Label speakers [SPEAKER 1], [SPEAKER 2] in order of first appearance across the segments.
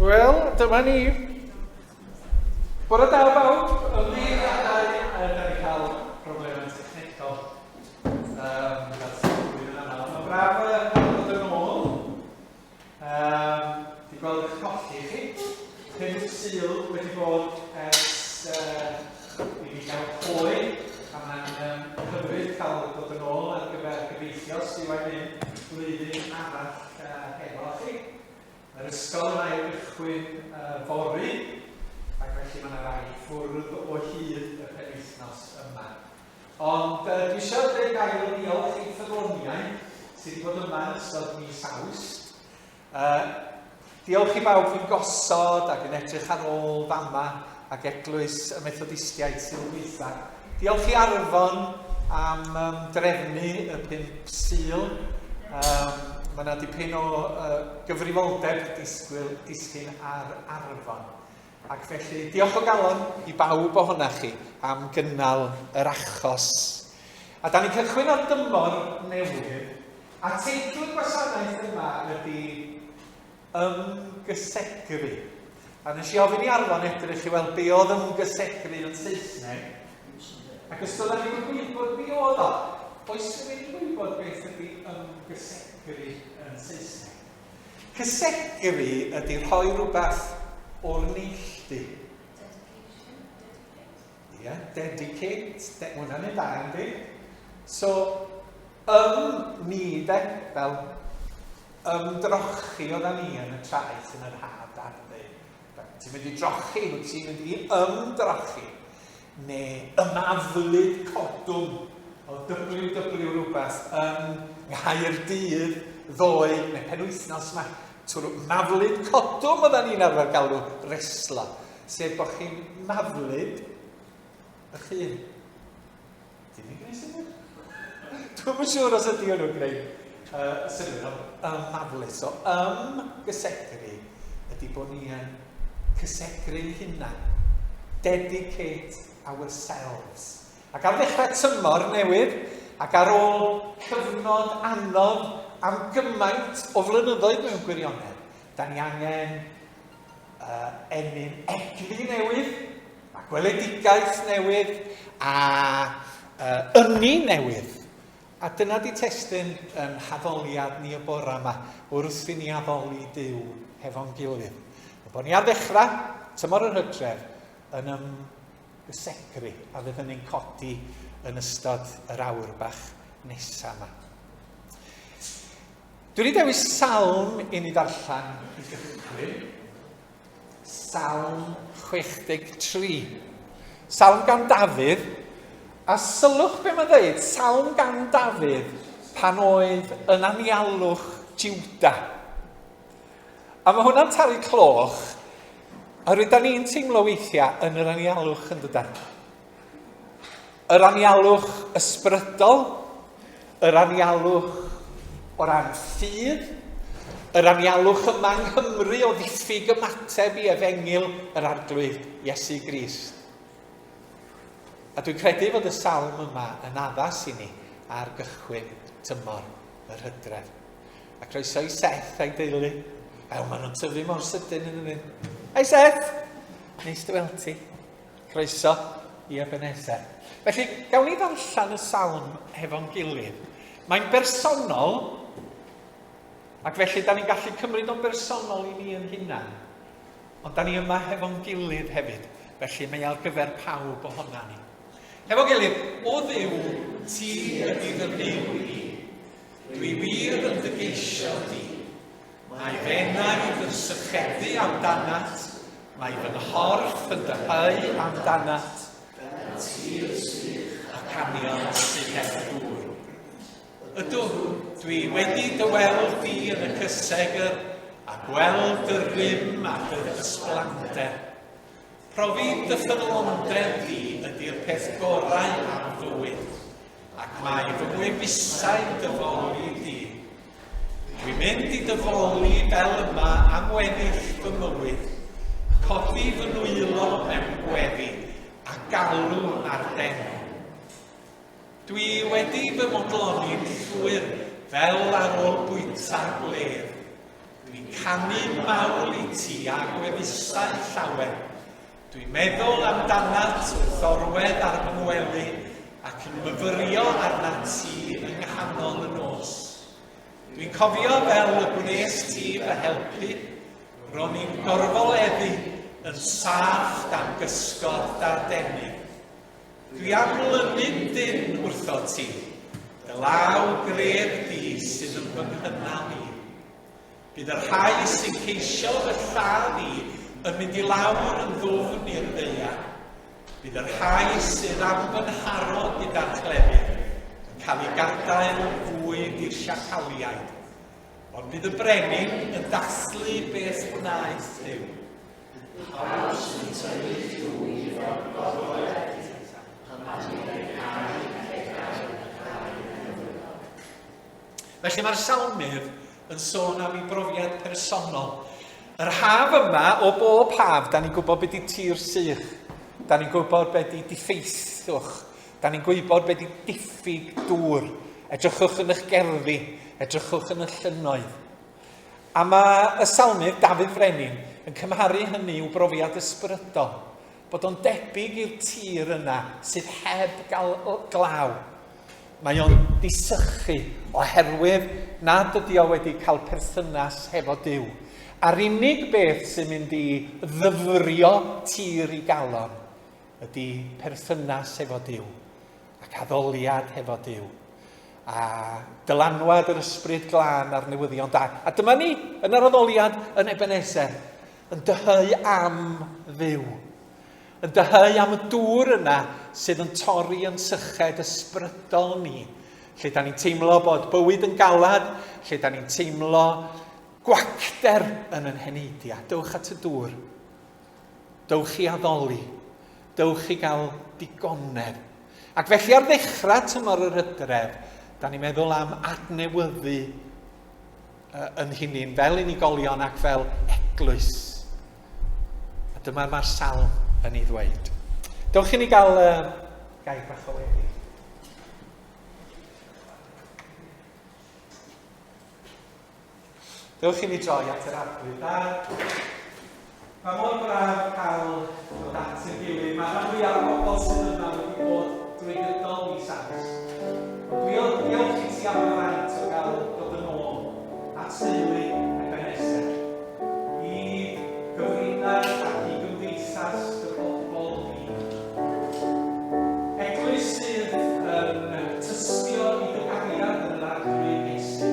[SPEAKER 1] Wel, dyma ni. Bore da bawb, ymddiheuriadau, da ni cael problemau technegol. Um, fel sy'n digwydd yn aml. Mae'n braf cael dod yn ôl. Um, di gweld eich colli chi. Pum Sul wedi bod ers uh, i fi gael hoe, a mae'n um, hyfryd cael dod yn ôl ar gyfer gobeithio sydd wedi mynd blwyddyn arall uh, hefo chi. Mae'r ysgol yn ail gychwyn uh, fory, ac felly mae yna rai ffwrdd o hyd y penwythnos yma. Ond uh, dwi eisiau dweud gair o ddiolch i ffyddloniaid sydd wedi bod yma yn ystod mis Awst. Uh, diolch i bawb fu'n gosod ac yn edrych ar ôl fama ac eglwys y Methodistiaid Sul dwytha. Diolch i Arfon am um, drefnu y pump Sul. Um, mae yna dipyn o uh, gyfrifoldeb disgwyl disgyn ar Arfon. Ac felly, diolch o galon i bawb ohonoch chi am gynnal yr achos. A da ni'n cychwyn ar dymor newydd, a teitl y gwasanaeth yma ydy Ymgysegru. A nes i ofyn i Arfon edrych i weld be oedd ymgysegru yn Saesneg, ac os doedden ni'n gwybod be oedd o, oes rhywun yn gwybod beth ydy ymgysegru yn Saesneg? Cysegru ydy rhoi rhywbeth o'r neilltu.
[SPEAKER 2] Dedication, dedicate.
[SPEAKER 1] Ie, yeah, dedicate, de, hwnna'n un da, yndi? So, ym ni, de, fel ymdrochi oedda ni yn y traeth yn yr haf, dad yn dweud. Ti'n mynd i drochi, wyt ti'n mynd i ymdrochi. Neu ymaflyd codwm o WW rhywbeth yng Nghaerdydd ddoe, neu penwythnos yma. Twrw maflyd codwm oedden ni'n arfer galw reslo. Sef bod chi'n maflyd eich hun. Dim yn gwneud synnwyr? Dwi'm yn siŵr os ydy hwnnw'n gwneud uh, synnwyr, ond ymaflu. So, ymgysegru ydy bod ni yn cysegru'n hunan. Dedicate ourselves. Ac ar ddechrau tymor newydd, ac ar ôl cyfnod anodd am gymaint o flynyddoedd mewn gwirionedd, da ni angen uh, ennyn egni newydd, a gweledigaeth newydd, a uh, ynni newydd. A dyna di testun yn haddoliad ni y bora yma, wrth i ni addoli Duw hefo'n gilydd. A bod ni ar ddechrau, tymor yr hydref, yn ymgysegru a fydd yn ein codi yn ystod yr awr bach nesaf yma. Dwi wedi dewis salm i ni ddarllen i gychwyn. Salm 63. Salm gan Dafydd. A sylwch be mae'n dweud, salm gan Dafydd pan oedd yn anialwch Juda. A mae hwnna'n talu cloch, oherwydd da ni'n teimlo weithiau yn yr anialwch yn dydan. Yr anialwch ysbrydol, yr anialwch o ran ffydd, yr anialwch yma yng Nghymru o ddiffyg ymateb i efengyl yr Arglwydd Iesu Grist. A dwi'n credu fod y salm yma yn addas i ni ar gychwyn tymor yr hydref. A croeso i Seth a'i deulu. Ew, maen nhw'n tyfu mor sydyn yn ydyn. Hei Seth! Neis dy weld ti. Croeso i Ebenezer. Felly, gawn ni ddarllen y salm hefo'n gilydd. Mae'n bersonol, ac felly da ni'n gallu cymryd o'n bersonol i ni yn hunan. Ond da ni yma hefo'n gilydd hefyd, felly mae ar gyfer pawb ohona ni. Hefo gilydd, o Dduw, ti ydy fy Nuw i. Dwi wir yn dy geisio di. Mae f'enaid yn sychedu amdanat, mae fy nghorff yn dyheu amdanat, fel tir sych ac anial sydd heb ddŵr. Ydw, dwi wedi dy weld di yn y cysegr, a gweld dy rym a dy ysblander. Profi dy ffyddlondeb di ydy'r peth gorau am fywyd, ac mae fy ngwefusau'n dy foli di. Dwi'n mynd i dy foli fel yma am weddill fy mywyd, codi fy nwylo mewn gweddi a galw ar d'enw. Dwi wedi fy modloni'n llwyr fel ar ôl bwyta gwledd. Dwi'n canu mawl i ti a gwefusau llawer. Dwi'n meddwl amdanat wrth orwedd ar fy ngwely ac yn myfyrio arnat ti yng nghanol y nos. Dwi'n cofio fel y gwnes ti fy helpu, ro'n i'n gorfoleddu yn saff dan gysgod dardenydd. Dwi am lynu'n dynn wrtho ti, dy law gref di sydd yn fy nghynnal i. Bydd y rhai sy'n ceisio fy lladd i yn mynd i lawr yn ddwfn i'r ddaear. Bydd y rhai sydd am fy nharo gyda'r clefyd yn cael eu gadael yn fwyd i'r siacaliaid. Ond bydd y brenin yn dathlu beth wnaeth Duw.
[SPEAKER 3] Pawb sy'n tynnu llw iddo gorfoleddu pan fydd ei gau llygaid yn cael eu cyflwyno.
[SPEAKER 1] Felly mae'r salmydd yn sôn am ei brofiad personol. Yr haf yma, o bob haf, da ni'n gwybod beth di tir sych. Da ni'n gwybod beth di diffeithwch. Da ni'n gwybod beth di diffyg dŵr. Edrychwch yn eich gerddi, edrychwch yn y llynnoedd. A mae y salmydd, Dafydd Frenin, yn cymharu hynny i'w brofiad ysbrydol. Bod o'n debyg i'r tir yna sydd heb gael glaw. Mae o'n disychu oherwydd nad ydy o wedi cael perthynas hefo Duw. A'r unig beth sy'n mynd i ddyfrio tir i galon ydy perthynas hefo Duw ac addoliad hefo Duw a dylanwad yr ysbryd glân a'r newyddion da. A dyma ni yn yr addoliad yn Ebenezer yn dyheu am Dduw. Yn dyheu am y dŵr yna sydd yn torri yn syched ysbrydol ni, lle da ni'n teimlo bod bywyd yn galad, lle da ni'n teimlo gwacter yn yn heneidiau. Dewch at y dŵr. Dewch i addoli. Dewch i gael digonedd. Ac felly ar ddechrau tymor yr hydref, da ni'n meddwl am adnewyddu yn hunain fel unigolion ac fel eglwys. A dyma mae'r salm yn ei ddweud. Dewch i ni gael gair bach o weddi. Dewch i ni droi at yr Arglwydd. A mae mor braf cael dod at ein gilydd. Mae rhan fwyaf o'r bobl sydd yma wedi bod drwy gydol mis Awst. Ond dwi diolch i ti am y fraint o gael dod yn ôl at deulu Ebenezer, i gyfrinach ac i gymdeithas dy bobl di. Eglwys sydd yn tystio i dy gariad yn yr Arglwydd Iesu.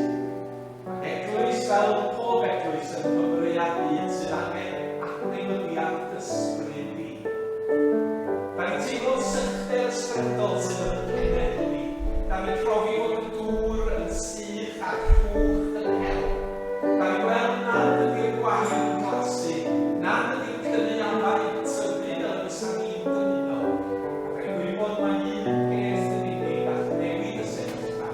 [SPEAKER 1] Ac eglwys, fel pob eglwys yng Nghymru a'r byd, sydd angen adnewyddiad ysbryd di. Da ni'n teimlo'r sychder ysbrydol sydd yn y cenedl ni. Da ni'n profi fod y dŵr yn sych a'r llwch yn hel. Da ni'n gweld nad ydy'r gwair yn glasu, nad ydy'r cynaeafau yn tyfu fel y fysa ni'n dymuno. A da ni'n gwybod mai un peth yn unig all newid y sefyllfa.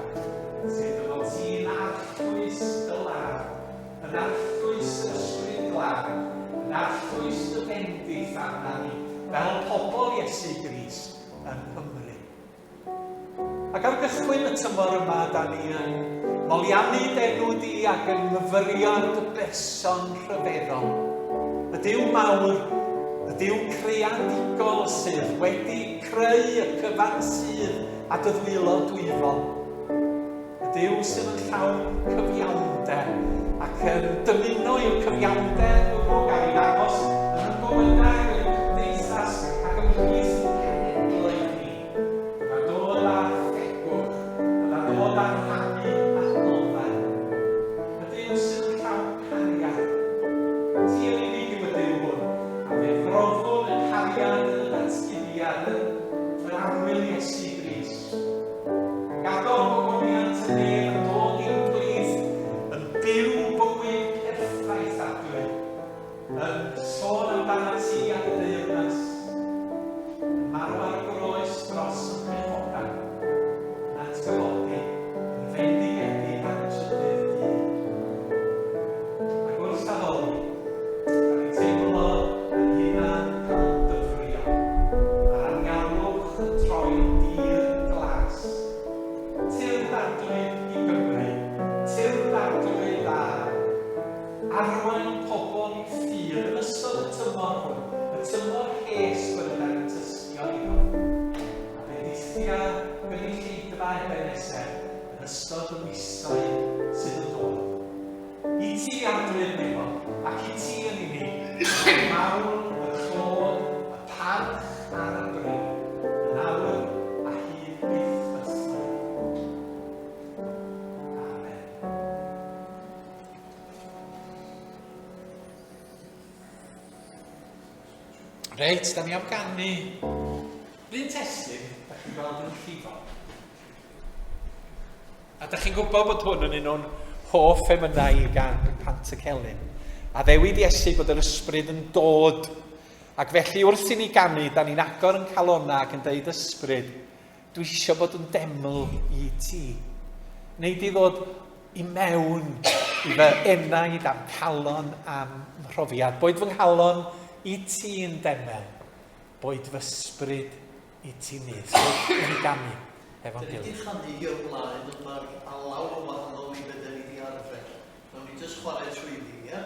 [SPEAKER 1] Sef dy fod ti'n arllwys dy law, yn arllwys yr Ysbryd Glân, yn arllwys dy fendith arna ni, fel pobl Iesu Grist yng Nghymru. Ac ar gychwyn y tymor yma, da ni yn moliannu d'enw di ac yn myfyrio ar dy berson rhyfeddol. Y Duw mawr, y Duw creadigol sydd wedi creu y cyfan sydd a dy ddwylo dwyfol. Y Duw sydd yn llawn cyfiawnder ac yn dymuno i'w cyfiawnder hwnnw gael ei ddangos yn y bywydau, yn y cymdeithas ac ymhlith y cenhedloedd ni. Byddai'n dod â thegwch, byddai'n dod â rhannu adnoddau. Y Duw sydd yn llawn cariad. Ti yn unig yw y Duw hwn, a fe frofwn y cariad yn y datguddiad yn yr annwyl Iesu Grist. Gador gogoniant y nef yn dod i'n plith, yn byw bywyd perffaith adwy, yn sôn amdanat ti a dy deyrnas, yn marw ar y groes dros y pechodau, yn atgyfodi, yn fendigedig ar y trydydd dydd. Ac wrth addoli, Da ni'n teimlo yn hunan cael dyfrio, a'r anialwch yn troi'n dir glas. Tyrd Arglwydd i Gymru, tyrd Arglwydd a. ystod y misoedd sydd yn dod. I ti, Arglwydd Nefol, ac i ti yn unig, y mawl, y clod, y parch a'r bri, yn awr a hyd byth bythoedd. Amen. Reit, da ni am ganu un testun, da chi'n gweld yn llifo. A da chi'n gwybod bod hwn yn un o'n hoff emynau i gan Pant y Celyn. A ddewid Iesu bod yr ysbryd yn dod. Ac felly wrth i ni ganu, da ni'n agor yn calona ac yn deud ysbryd, Dwi eisiau bod yn deml i ti. Neu di ddod i mewn i fy enaid a'm calon a'm mhrofiad. Boed fy nghalon i ti yn demel, boed fy ysbryd i ti nyth. So, i ni ganu efo'n
[SPEAKER 3] gilydd.
[SPEAKER 1] Dyn
[SPEAKER 3] ni wedi chanu hi o'r blaen, ond mae'r alaw yn wahanol i be dyn ni wedi arfer. Nawn ni jyst chwarae trwyddi, ie?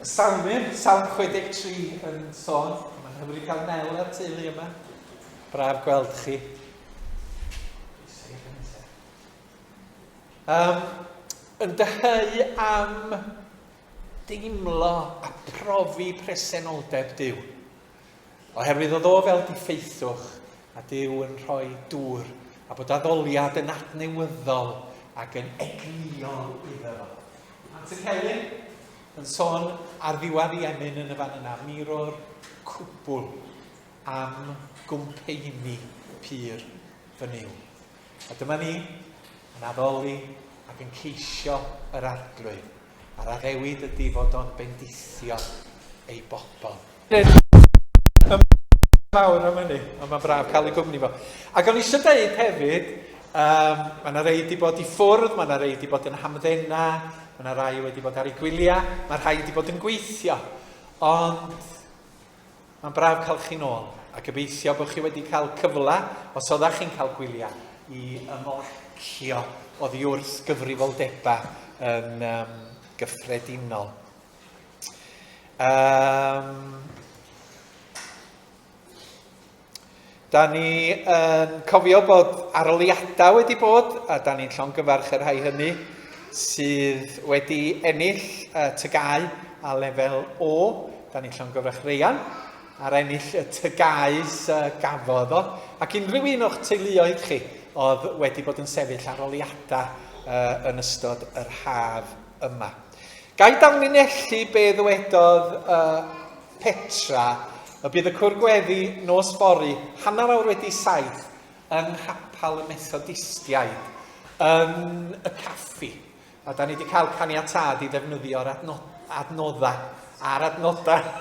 [SPEAKER 1] Y Salmyr, Salm 63 yn sôn. Mae'n hyfryd cael Nel a'r teulu yma. Braf gweld chi. Um, yn dyheu am deimlo a profi presenoldeb Duw. Oherwydd oedd o fel diffeithwch a Duw yn rhoi dŵr a bod addoliad yn adnewyddol ac yn egnïol iddo fo. Pantycelyn yn sôn ar ddiwedd ei emyn yn y fan yna, mi ro'r cwbl am gwmpeini pur fy Nuw. A dyma ni yn addoli ac yn ceisio yr Arglwydd, a'r addewid ydy fod o'n bendithio ei bobl. Mawr am hynny, ond mae'n braf cael ei gwmni fo. Ac o'n i eisiau dweud hefyd, mae yna rei wedi bod i ffwrdd, mae yna rei wedi bod yn hamddena, mae yna rai wedi bod ar ei gwyliau, mae rhai wedi bod yn gweithio. Ond Mae'n braf cael chi nôl, a gobeithio bod chi wedi cael cyfle, os oeddech chi'n cael gwyliau, i ymlacio oddi wrth gyfrifoldebau yn um, gyffredinol. Um, da ni yn cofio bod aroliadau wedi bod, a da ni'n llongyfarch y rhai hynny sydd wedi ennill uh, TGAU a lefel O. Da ni'n llongyfarch Reian ar ennill y TGAU uh, gafodd o, ac unrhyw un o'ch teuluoedd chi oedd wedi bod yn sefyll aroliadau uh, yn ystod yr haf yma. Ga i danlinellu be ddywedodd uh, Petra y bydd y cwr gweddi nos fory, 7:30, yng Nghapel y Methodistiaid, yn y caffi. A da ni wedi cael caniatâd i ddefnyddio'r adnoddau, a'r adnodau,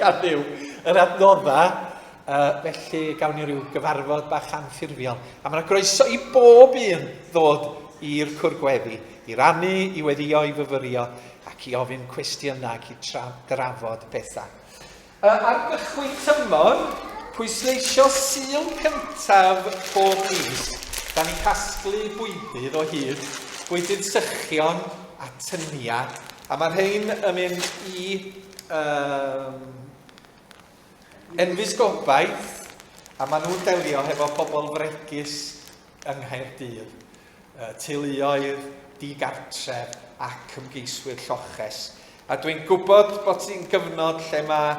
[SPEAKER 1] gan Dduw, yr adnoddau, uh, felly gawn ni ryw gyfarfod bach anffurfiol. A mae yna groeso i bob un ddod i'r cwr gweddi, i rannu, i weddio, i fyfyrio, ac i ofyn cwestiynau ac i tra drafod pethau. Uh, ar gychwyn tymor, pwysleisio Sul cyntaf pob mis, da ni'n casglu bwydydd o hyd, bwydydd sychion a tynia, a mae rhain yn mynd i um, Enfys Gobaith, a maen nhw'n delio hefo pobl fregus yng Nghaerdydd. teuluoedd digartref ac ymgeiswyr lloches. A dwi'n gwybod bod hi'n gyfnod lle mae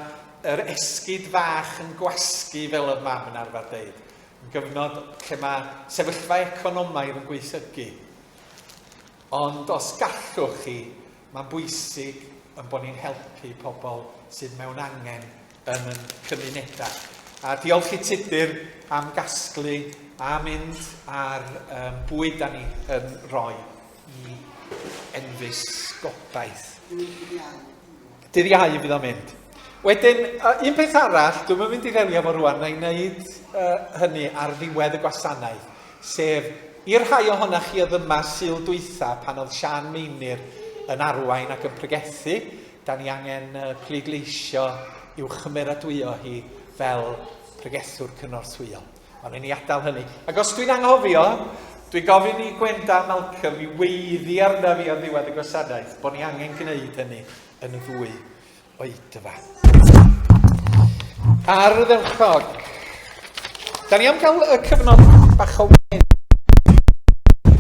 [SPEAKER 1] yr esgid fach yn gwasgu fel oedd mam yn arfer deud. Yn gyfnod lle mae sefyllfa economaidd yn gwaethygu. Ond os gallwch chi, mae'n bwysig yn bod ni'n helpu pobl sydd mewn angen yn yn cymunedau. A diolch i Tudur am gasglu a mynd ar um, bwyd da ni yn rhoi i enfys gobaith. Dydd Iau fydd o'n mynd. Wedyn, un peth arall, dwi'm yn mynd i ddelio efo rwan, na i wneud uh, hynny ar ddiwedd y gwasanaeth, sef i'r rhai ohonoch chi oedd yma Sul dwytha pan oedd Siân Meinir yn arwain ac yn pregethu, da ni angen uh, pleidleisio i'w chymeradwyo hi fel pregethwr cynorthwyol. Ond i ni adael hynny. Ac os dwi'n anghofio, dwi'n gofyn i Gwenda a Malcolm i weiddi arna fi ar ddiwedd y gwasanaeth bod ni angen gwneud hynny yn y ddwy oedfa. Ardderchog. Da ni am gael y cyfnod bach o weddi.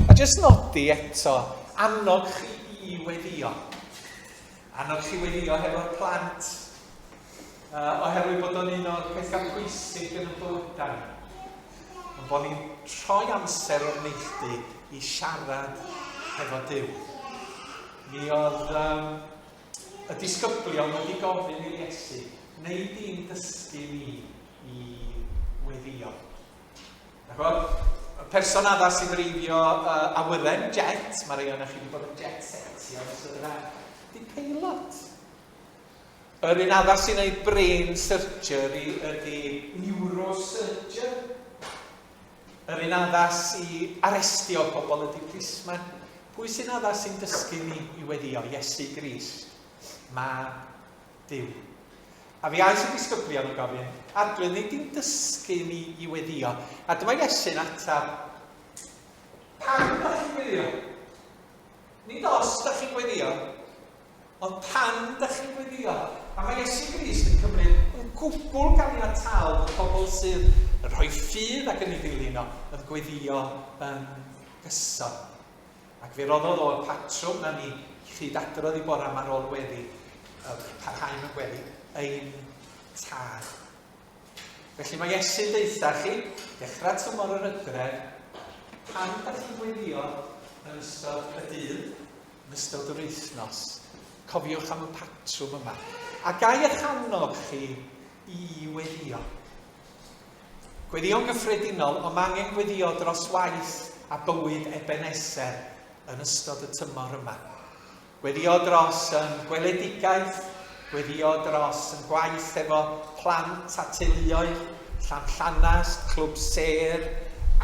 [SPEAKER 1] A jyst nodi eto, annog chi i weddio. Annog chi weddio hefo'r plant. Uh, oherwydd bod o'n un o'r pethau pwysig yn y bywydau. Ond bod ni'n troi amser o'r neilltu i siarad hefo Duw. Mi oedd um, y disgyblion wedi gofyn i Iesu, neu di'n dysgu ni i weddio. Ch'mod, y person addas i ddreifio uh, awyren, jet, mae rhai ohonoch chi wedi bod yn jet setio yn ystod yr haf, di peilot. Yr un addas i wneud brain surgery ydy neurosurgeon. Yr un addas i arestio pobl ydy plisman. Pwy sy'n addas i'n dysgu ni i weddio? Iesu Grist, Mab Duw. A fi aeth y disgyblion yn gofyn, Arglwydd, nid di'n dysgu ni i weddio. A dyma Iesu'n ateb, Pam da chi'n gweddio? Nid os da chi'n gweddio, Ond pan dych chi'n gweddïo, a mae Iesu Grist yn cymryd yn gwbl ganiataol bod pobl sydd yn rhoi ffydd ac yn ei ddilyn o yn gweddïo yn gyson. Ac fe roddodd o y patrwm na ni chyd-adrodd i bora yma ar ôl weddi, parhau mewn gweddi, ein tad. Felly mae Iesu'n deutha chi, dechrau tymor yr hydref, pan da chi'n gweddio yn ystod y dydd, yn ystod yr wythnos, cofiwch am y patrwm yma. A gai eich annog chi i weddio. Gweddïo'n gyffredinol, ond mae angen gweddio dros waith a bywyd Ebeneser yn ystod y tymor yma. Gweddio dros yn gweledigaeth, gweddio dros yn gwaith efo plant a teuluoedd, Llanllanast, Clwb Sêr,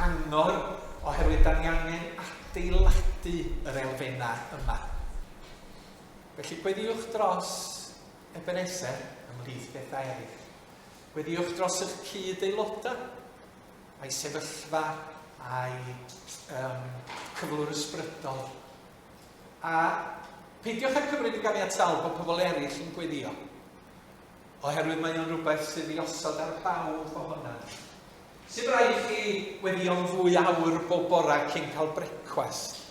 [SPEAKER 1] Angor, oherwydd da ni angen adeiladu yr elfennau yma. Felly gweddiwch dros Ebeneser ymhlith bethau eraill. Gweddïwch dros eich cyd-aelodau, a'i sefyllfa, a'i um, cyflwr ysbrydol. A peidiwch â cymryd yn ganiataol bod pobl eraill yn gweddio, oherwydd mae o'n rhywbeth sydd i osod ar bawb ohona ni. Sy'n rhaid chi weddio'n fwy awr bob bora cyn cael brecwast,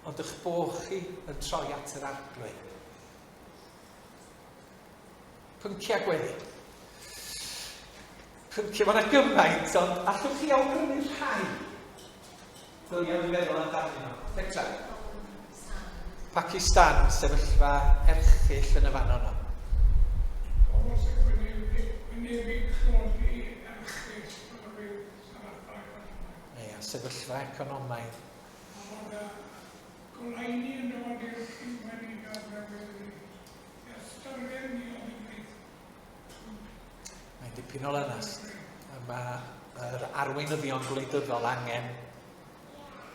[SPEAKER 1] ond eich bod chi yn troi at yr arglwydd. Pynciau gweddi. Pynciau, mae yna gymaint, ond allwch chi awgrymu rhai? Ddylia ni feddwl amdanyn nhw. Petra. Pakistan, sefyllfa erchyll yn y fan honno.
[SPEAKER 4] Pobl sy'n wynebu tlodi erchyll oherwydd sefyllfa economaidd.
[SPEAKER 1] Ie, sefyllfa economaidd.
[SPEAKER 4] A bod y goleuni yn dod i'r rhywun newydd Ystyried ni o ddifrif.
[SPEAKER 1] Mae'n dipyn o lanast. Mae yr arweinyddion gwleidyddol angen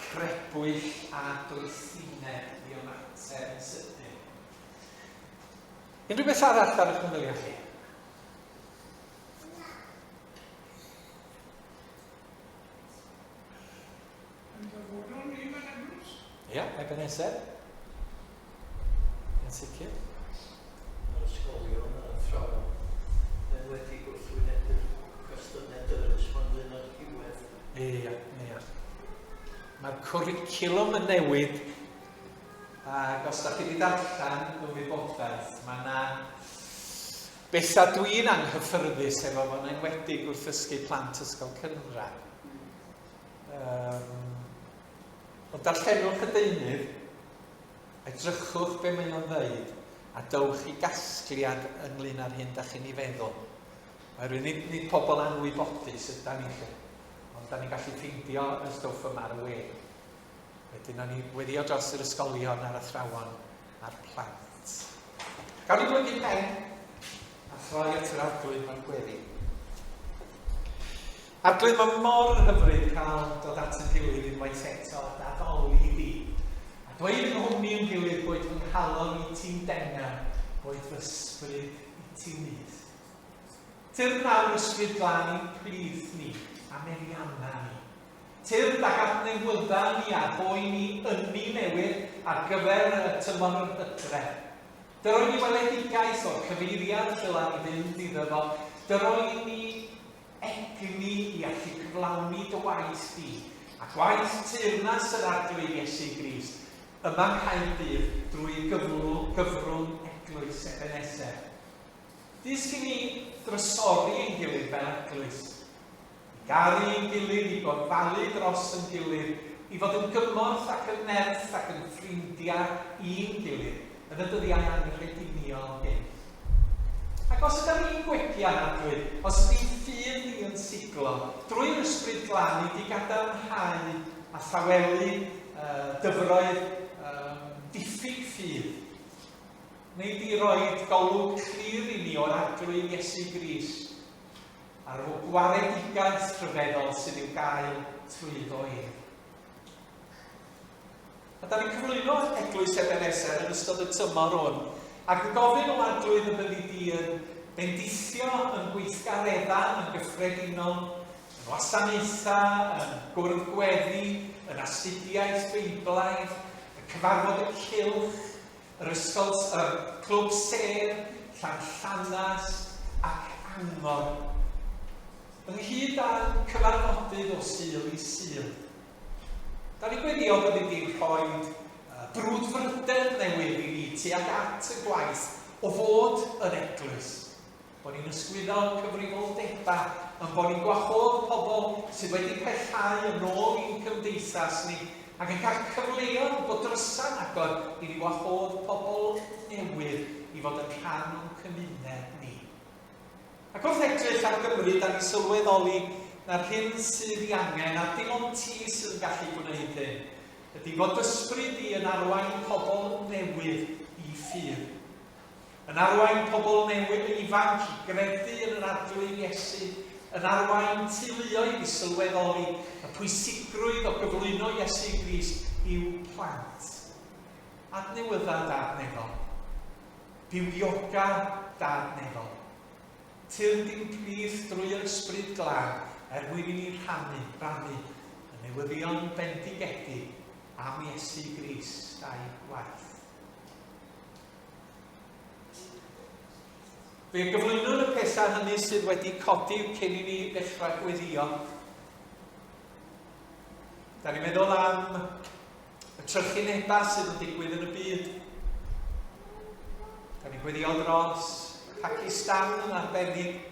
[SPEAKER 1] crebwyll a doethineb i ymateb yn sydyn. Unrhyw beth arall ar eich meddyliau chi?
[SPEAKER 4] Yn dyfodol ni fel eglwys?
[SPEAKER 1] Ia, Ebenezer. Yn sicr.
[SPEAKER 3] Yr ysgolion a'r athrawon, yn enwedig wrth wynebu'r cwestiynau dyrys ma'n ynglyn â'r diwedd.
[SPEAKER 1] Ia, ia. Mae'r cwricwlwm yn newid, ac os da chi wedi darllen y wybodaeth, mae yna bethau dwi'n anghyffyrddus efo fo'n enwedig wrth ddysgu plant ysgol cynradd. Um, ond darllenwch y deunydd, edrychwch be mae o'n ddeud, a dowch i gasgliad ynglyn â'r hyn da chi'n ei feddwl. Oherwydd nid, nid pobl anwybodus yda ni lle, ond da ni'n gallu ffeindio y stwff yma ar y we. Wedyn, o'n ni weddio dros yr ysgolion a'r athrawon a'r plant. Gawn ni blygu pen a throi at yr arglwydd mewn gweddi. Arglwydd, mae mor hyfryd cael dod at yn gilydd unwaith eto a daddoli di. A dweud yng nghwmni yn gilydd boed fy nghalon i ti'n denau, boed fy ysbryd i ti'n nyth. Tyrd nawr ysbryd glân i'n plith ni, a meddianna ni. Tyrd ac adnewydda ni a rhoi ni ynni newydd ar gyfer y tymor yr hydref. Dyroi ni weledigaeth o'r cyfeiriad ddyla ni fynd iddo fo. Dyroi ni egni i allu cyflawni dy waith di, a gwaith teyrnas yr Arglwydd Iesu Grist, yma yng Nghaerdydd drwy gyfrwng Eglwys Ebeneser. Dysg i ni drysori ein gilydd fel eglwys, i garu ein gilydd, i gofalu dros ein gilydd, i fod yn gymorth ac yn nerth ac yn ffrindiau i'n gilydd yn y dyddiau anghrediniol hyn. Ac os ydym ni'n gwegian, Arglwydd, os ydy'n ffydd ni yn siglo, drwy'r Ysbryd Glân i di gadarnhau a thawelu uh, dyfroedd um, diffyg ffydd, neu di roed golwg clir i ni o'r Arglwydd Iesu Grist, a'r gwaredigaeth rhyfeddol sydd i'w gael trwyddo ef. A da ni'n cyflwyno Eglwys Ebenezer yn ystod y tymor hwn, ac yn gofyn o Arglwydd y byddi di yn bendithio yn gweithgareddau yn gyffredinol, yn wasanaethau, yn gwrdd gweddi, yn astudiaeth Beiblaidd, y cyfarfod y cylch, yr ysgol, y clwb sêr, Llanllanas ac Angor. Ynghyd â'n cyfarfodydd o Sul i Sul. Da ni'n gweddio byddi di'n rhoi brwdfrydedd newydd i ni tuag at y gwaith o fod yn eglwys. Bod ni'n ysgwyddo cyfrifoldebau, yn bod ni'n gwahodd pobl sydd wedi pellhau yn ôl i'n cymdeithas ni, ac yn cael cyfleoedd bod drysau'n agor i ni wahodd pobl newydd i fod yn rhan o'n cymuned ni. Ac wrth edrych ar Gymru, da ni'n sylweddoli na'r hyn sydd ei angen, a dim ond ti sydd yn gallu gwneud hyn, ydy fod ysbryd di yn arwain pobl newydd i ffydd. Yn arwain pobl newydd ifanc i gredu yn yr Arglwydd Iesu, yn arwain teuluoedd i sylweddoli y pwysigrwydd o gyflwyno Iesu Grist i'w plant. Adnewydda Dad Nefol. Bywioga Dad Nefol. Tyrd i'n plith drwy yr Ysbryd Glân er mwyn i ni rhannu, rannu, y newyddion bendigedig am Iesu Grist a'i waith. Fe gyflwynwn y pethau hynny sydd wedi codi cyn i ni ddechrau gweddio. Da ni'n meddwl am y trychinebau sydd yn digwydd yn y byd. Da ni'n gweddio dros Pakistan yn arbennig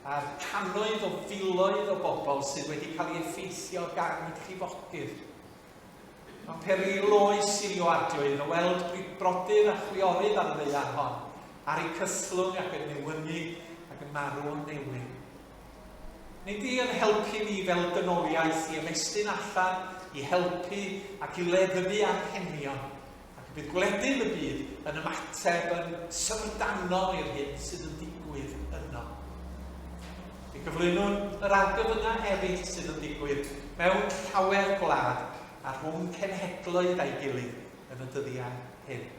[SPEAKER 1] a'r cannoedd o filoedd o bobl sydd wedi cael ei effeithio gan y llifogydd. Mae'n perygl oes i ni o Arglwydd o weld brodyr a chwiorydd ar y ddaear hon, ar eu cythlwng ac yn newynu ac yn marw o'n newyn. Nid di yn helpu ni fel dynoliaeth i ymestyn allan, i helpu ac i leddfu anghenion, ac y bydd gwledydd y byd yn ymateb yn syfrdanol i'r hyn sydd yn digwydd yno. Fe gyflwynwn yr argyfyngau eraill sydd yn digwydd mewn llawer gwlad a rhwng cenhedloedd a'i gilydd yn y dyddiau hyn.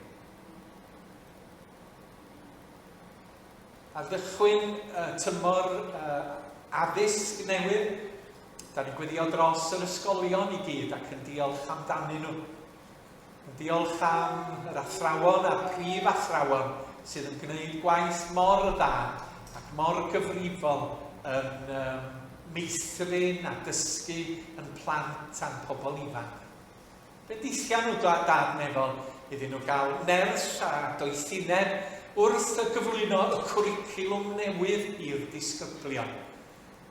[SPEAKER 1] Ar gychwyn y tymor addysg newydd, da ni'n gweddio dros yr ysgolion i gyd ac yn diolch amdanyn nhw. Yn diolch am yr athrawon a'r prif athrawon sydd yn gwneud gwaith mor dda ac mor gyfrifol yn um, meithrin a dysgu yn plant a'n pobl ifanc. Bendithia nhw Dad Nefol iddyn nhw gael nerth a doethineb wrth y gyflwyno y cwricwlwm newydd i'r disgyblion.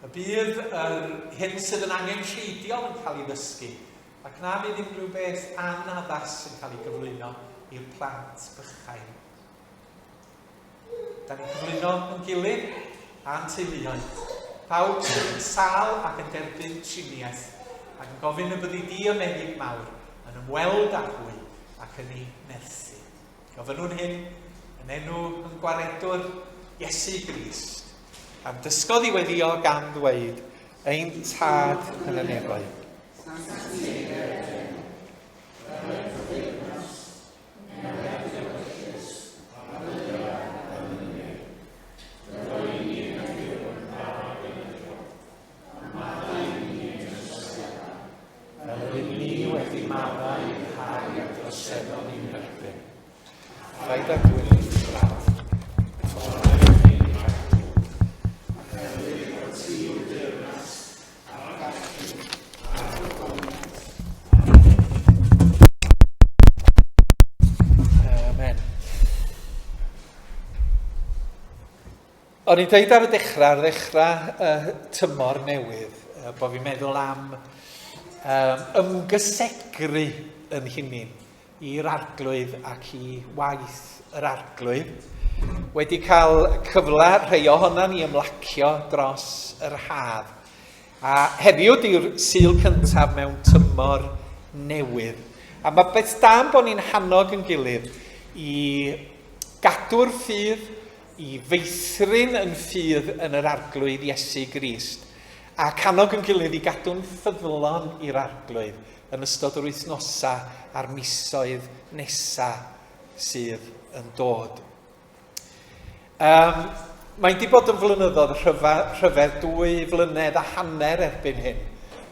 [SPEAKER 1] Y bydd yr hyn sydd yn angenrheidiol yn cael ei ddysgu, ac na fydd unrhyw beth anaddas yn cael ei gyflwyno i'r plant bychain. Da ni'n cyflwyno yn gilydd a'n teuluoedd. Pawb sydd yn sâl ac yn derbyn triniaeth, ac yn gofyn y byddi di y meddyg mawr yn ymweld â hwy ac yn ei nerthu. Gofynnwn hyn yn enw yn gwaredwr Iesu Grist, a'n dysgodd i weddio gan ddweud, Ein Tad yn y nefoedd. Fel yr ydym ni wedi maddau i'r rhai a droseddodd i'n herbyn. Rhaid â dwyn i'n brawf. Amen. O'n i'n dweud ar y dechrau, ar ddechrau uh, tymor newydd, uh, bod fi'n meddwl am um, ymgysegru yn hunin i'r arglwydd ac i waith yr arglwydd. Wedi cael cyfle rhai ohonan ni ymlacio dros yr haf. A heddiw di'r Sul cyntaf mewn tymor newydd. A mae beth da am bod ni'n hannog yn gilydd i gadw'r ffydd, i feithrin yn ffydd yn yr Arglwydd Iesu Grist, ac annog yn gilydd i gadw'n ffyddlon i'r Arglwydd yn ystod yr wythnosau a'r misoedd nesaf sydd yn dod. Um, mae'n di bod yn flynyddoedd rhyfedd, rhyfedd dwy flynedd a hanner erbyn hyn,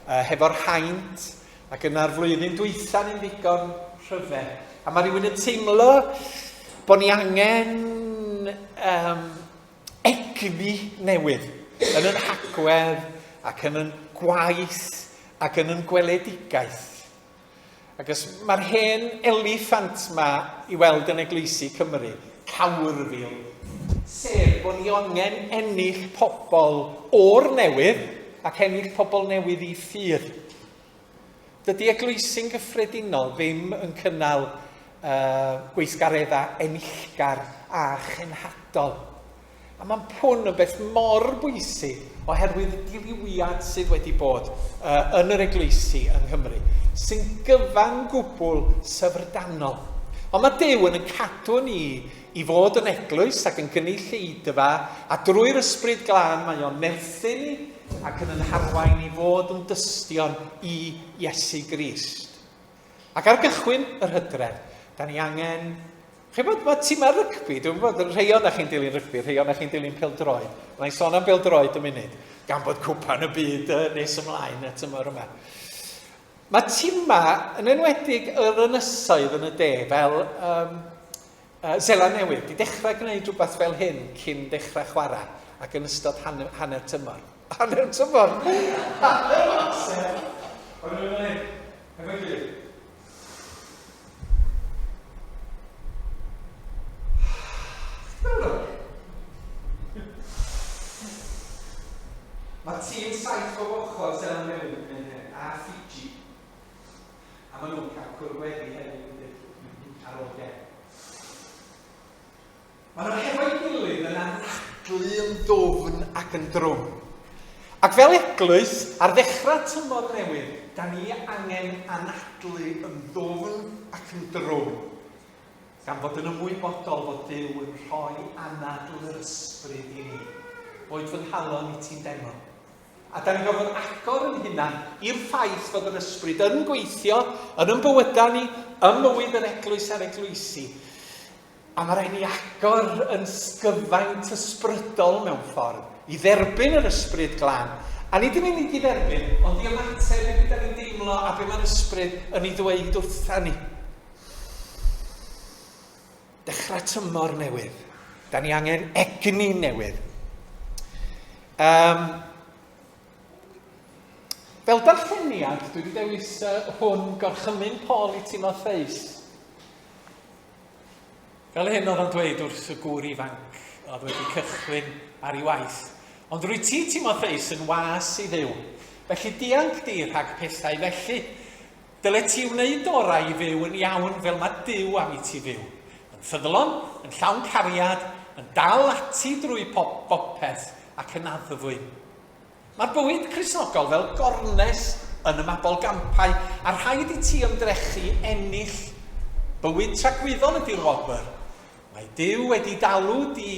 [SPEAKER 1] uh, hefo'r haint, ac yna'r flwyddyn dwytha ni'n ddigon rhyfedd. A mae rhywun yn teimlo bod ni angen um, egni newydd yn yn hagwedd ac yn yn gwaith ac yn yn gweledigaeth. Ac os mae'r hen eliffant ma i weld yn eglwysi Cymru, cawrfil, sef bod ni angen ennill pobl o'r newydd ac ennill pobl newydd i ffydd. Dydy eglwysi'n gyffredinol ddim yn cynnal uh, gweithgareddau enillgar a chenhadol. A mae'n pwn yn beth mor bwysig oherwydd y dirywiad sydd wedi bod uh, yn yr eglwysi yng Nghymru, sy'n gyfan gwbl syfrdanol. Ond mae Duw yn yn cadw ni i fod yn eglwys ac yn gynulleidfa, a drwy'r Ysbryd Glân mae o'n nerthu ni ac yn yn harwain i fod yn dystion i Iesu Grist. Ac ar gychwyn yr hydref, da ni angen Chi'n bod, mae tîmau rygbi, dwi'n gwybod, rhai o'na chi'n dilyn rygbi, rhai o'na chi'n dilyn pêl-droed. Mae'n sôn am bêl-droed y munud, gan bod cwpan y byd nes ymlaen y tymor yma. Mae tîmau, yn enwedig yr ynysoedd yn y de, fel um, Seland Newydd, di dechrau gwneud rhywbeth fel hyn cyn dechrau chwarae ac yn ystod hanner, hanner tymor. Hanner tymor! Hanner amser! O'n nhw'n mynd, efo'i gilydd. Mae tîm saith o ochr Seland Newydd yn gwneud hyn, a Fiji. A maen nhw'n cael cwrdd gweddi hefyd, ar ôl gem. Maen nhw hefo'i gilydd yn anadlu yn ddwfn ac yn drwm. Ac fel eglwys, ar ddechrau tymor newydd, da ni angen anadlu yn ddwfn ac yn drwm, gan fod yn ymwybodol fod Duw yn rhoi anadl yr ysbryd i ni. Boed fy nghalon i ti'n deml. A da ni'n gorfod agor yn hunan i'r ffaith fod yr ysbryd yn gweithio yn yn bywydau ni, ym mywyd yr eglwys a'r eglwysi. A mae rhaid ni agor yn sgyfaint ysbrydol mewn ffordd, i dderbyn yr Ysbryd Glân. A nid yn unig i dderbyn, ond i ymateb i beth da ni'n deimlo a be mae'r Ysbryd yn ei ddweud wrtha ni. Dechrau tymor newydd. Da ni angen egni newydd. Um, fel darlleniad, dwi wedi dewis uh, hwn gorchymyn Paul i Timotheus. Fel hyn oedd o'n dweud wrth y gŵr ifanc oedd wedi cychwyn ar ei waith. Ond rwyt ti, Timotheus, yn was i Dduw. Felly dianc di rhag pethau felly. Dyle ti wneud orau i fyw yn iawn fel mae Duw am i ti fyw. Yn ffyddlon, yn llawn cariad, yn dal ati drwy pob bopeth ac yn addfwyn. Mae'r bywyd Cristnogol fel gornes yn y mabolgampau, a rhaid i ti ymdrechu ennill. Bywyd tragwyddol ydy'r wobr. Mae Duw wedi dalw di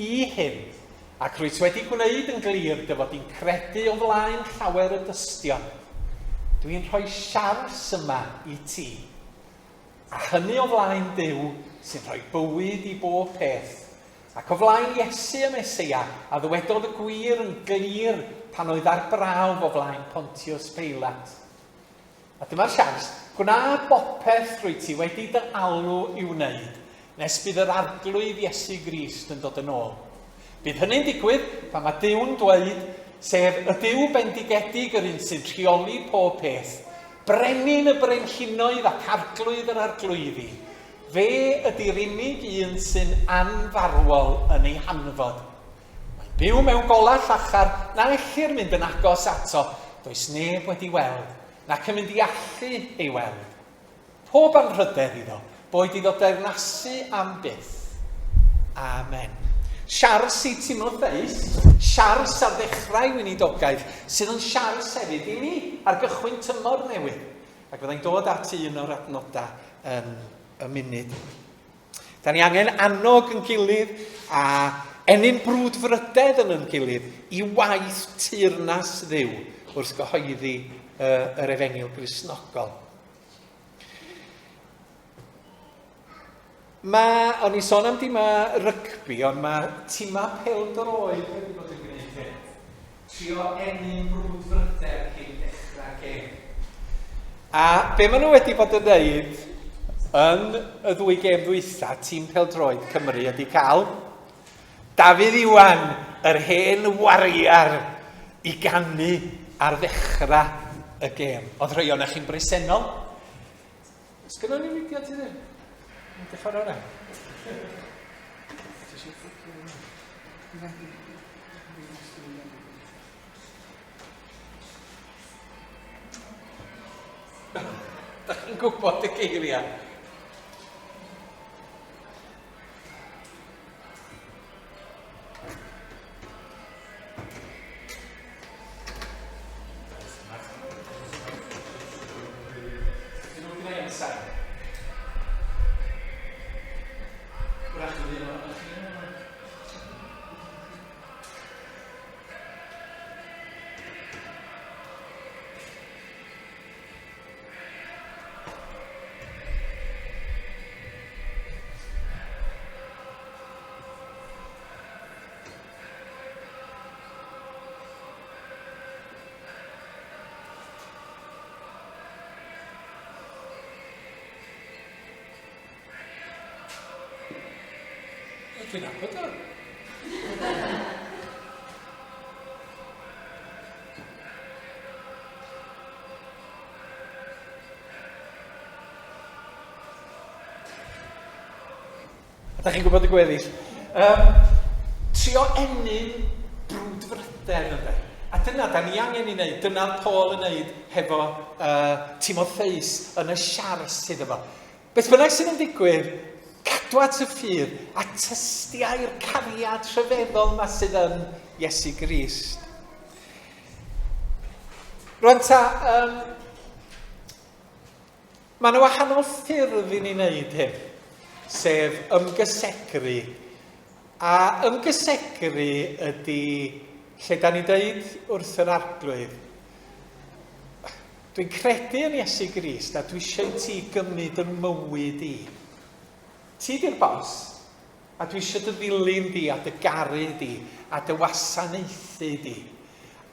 [SPEAKER 1] i hyn, ac rwyt wedi gwneud yn glir dy fod di'n credu o flaen llawer o dystion. Dwi'n rhoi siars yma i ti, a hynny o flaen Duw sy'n rhoi bywyd i bob peth, Ac o flaen Iesu y Meseia, a ddywedodd y gwir yn glir pan oedd ar brawf o flaen Pontius Peilat. A dyma'r siars, gwna bopeth rwyt ti wedi dy alw i'w wneud, nes bydd yr Arglwydd Iesu Grist yn dod yn ôl. Bydd hynny'n digwydd pan mae Duw'n dweud, sef y Duw bendigedig yr un sy'n rheoli pob peth, Brenin y brenhinoedd ac Arglwydd yr arglwyddi, Fe ydy'r unig un sy'n anfarwol yn ei hanfod. Mae'n byw mewn golau llachar na ellir mynd yn agos ato, does neb wedi weld, nac yn mynd i allu ei weld. Pob anrhydedd iddo, boed iddo deyrnasu am byth. Amen. Siars i Timotheus, siars ar ddechrau weinidogaeth, sydd yn siars hefyd i ni ar gychwyn tymor newydd. Ac fyddai'n dod at un o'r adnodau yn y munud. Da ni angen annog yn gilydd a ennyn brwdfrydedd yn yn gilydd i waith teyrnas Dduw wrth gyhoeddi uh, yr efengyl Gristnogol. Mae, o'n i sôn am dimau rygbi, ond mae timau pêl-droed wedi bod yn gwneud hyn. Trio ennyn brwdfrydedd cyn dechrau gêm. A be maen nhw wedi bod yn gwneud yn y ddwy gêm ddwytha, tîm pêl-droed Cymru ydy cael Dafydd Iwan, yr hen wariar, i ganu ar ddechrau y gêm. Oedd rhai o'n chi'n bresennol. Os gynnon ni fideo ti ddim? Yn dy ffordd orau? Da chi'n gwybod y geiriau? Dwi'n nabod o. A da chi'n gwybod y gweddill. Um, trio ennyn brwdfrydedd ynde. A dyna da ni angen i wneud, dyna Paul yn wneud hefo uh, Timotheus yn y siars iddo fo. Beth bynnag sydd yn digwydd, cadw at y ffydd a tystiau'r cariad rhyfeddol yma sydd yn Iesu Grist. Rwan ta, um, Mae yna wahanol ffyrdd i ni wneud hyn, sef ymgysegru. A ymgysegru ydy lle da ni'n dweud wrth yr arglwydd, dwi'n credu yn Iesu Grist a dwi eisiau i ti gymryd y mywyd i. Ti di'r bos, A dwi eisiau dy ddilyn di a dy garu di a dy wasanaethu di.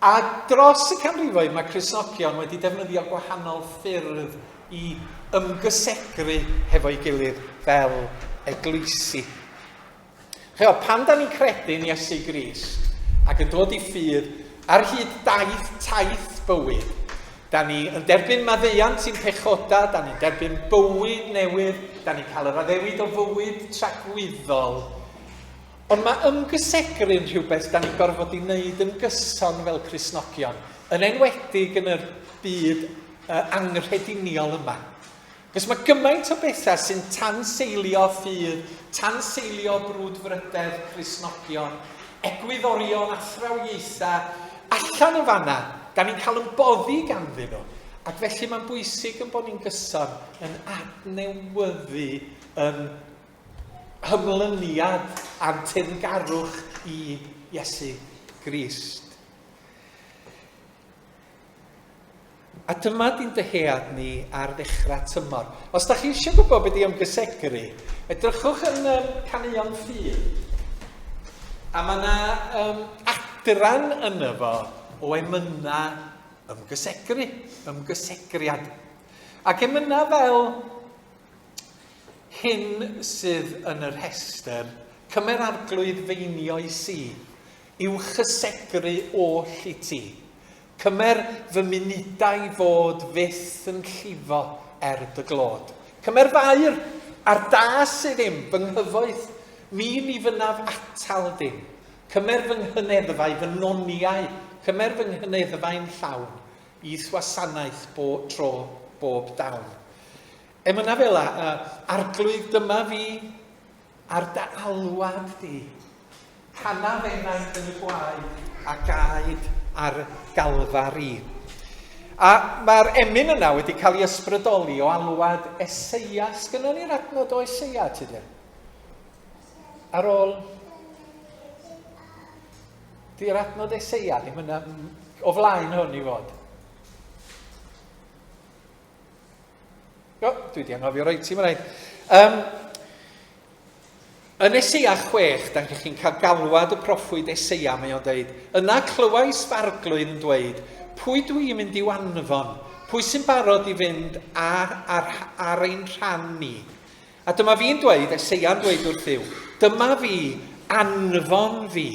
[SPEAKER 1] A dros y canrifoedd mae Cristnogion wedi defnyddio gwahanol ffyrdd i ymgysegru hefo'i gilydd fel eglwysi. Cheo, pan da ni'n credu yn Iesu Grist ac yn dod i ffydd ar hyd daith taith bywyd, Da ni yn derbyn maddeuant i'n pechoda, da ni'n derbyn bywyd newydd, da ni'n cael yr addewid o fywyd tragwyddol. Ond mae ymgysegru'n rhywbeth da ni'n gorfod i wneud yn gyson fel Cristnogion, yn enwedig yn yr byd uh, anghrediniol yma. Cos mae gymaint o bethau sy'n tanseilio ffydd, tanseilio brwdfrydedd Cristnogion, egwyddorion, athrawiaethau, allan yn fanna, da ni'n cael yn boddi ganddyn nhw. Ac felly mae'n bwysig yn bod ni'n gyson yn adnewyddu yn hymlyniad a'n teyrngarwch i Iesu Grist. A dyma di'n dyhead ni ar ddechrau tymor. Os da chi eisiau gwybod beth i ymgysegru, edrychwch yn um, Caneuon Ffydd. A mae yna um, adran yno fo o emynau ymgysegru, ymgysegriad. Ac emynau fel hyn sydd yn y rhestr, cymer arglwydd feinio'i si, i'w chysegru oll i ti. Cymer fy munudau fod fyth yn llifo er dy glod. Cymer f'aur, a'r da sydd im, fy nghyfoeth, mi ni fynnaf atal dim. Cymer fy nghyneddfau, fy noniau, cymer fy nghyneddfau'n llawn, i'th wasanaeth bo tro bob dawn. Emyna fel a, uh, arglwydd dyma fi, Ar dy alwad di. Canaf enaid yn y gwaed a gaed ar Galfari. A mae'r emyn yna wedi cael ei ysbrydoli o alwad Eseia. Sgynnon ni'r adnod o Eseia, ti dweud? Ar ôl... Di'r adnod Eseia ddim yna o flaen hwn i fod. O, dwi wedi anghofio roi ti, mae'n rhaid. Um, yn Eseia 6, da chi'n cael galwad y proffwyd Eseia, mae o'n dweud, Yna clywais farglwydd yn dweud, pwy dwi i'n mynd i'w anfon? Pwy sy'n barod i fynd ar, ar, ar ein rhan ni? A dyma fi'n dweud, Eseia'n dweud wrth Dduw, dyma fi, anfon fi.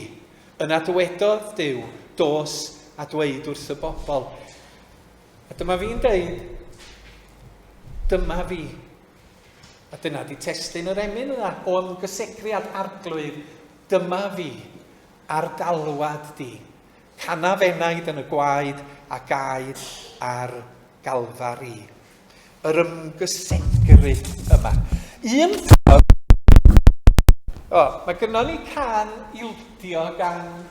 [SPEAKER 1] Yna dywedodd Duw, dos a dweud wrth y bobl. A dyma fi'n deud, dyma fi. A dyna di testun yr emyn yna o ymgysegriad arglwydd, dyma fi, a'r galwad di. Canaf enaid yn y gwaed a gaed ar Galfari. Yr ymgysegru yma. Un ffordd... O, mae gynnon ni can ildio gan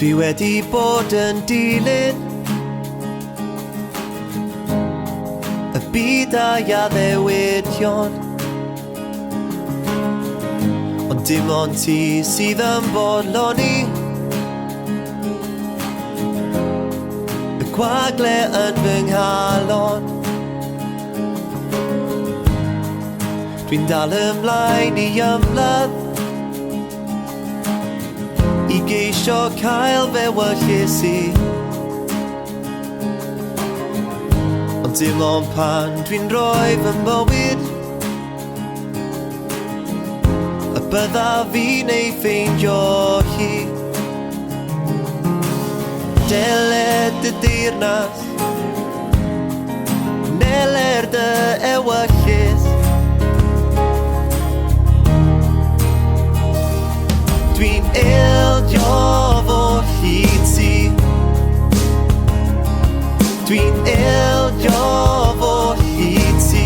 [SPEAKER 5] Dwi wedi bod yn dilyn Y byd a'i addewidion Ond dim ond ti sydd yn bodloni Y gwagle yn fy nghalon Dwi'n dal ymlaen i ymladd I geisio cael fe wyllys i Ond dim ond pan dwi'n rhoi fy mywyd Y byddaf fi'n ei ffeindio hi Deled y deyrnas Neler dy ewyllys Dwi'n ildio fo hyd ti Dwi'n ildio fo hyd ti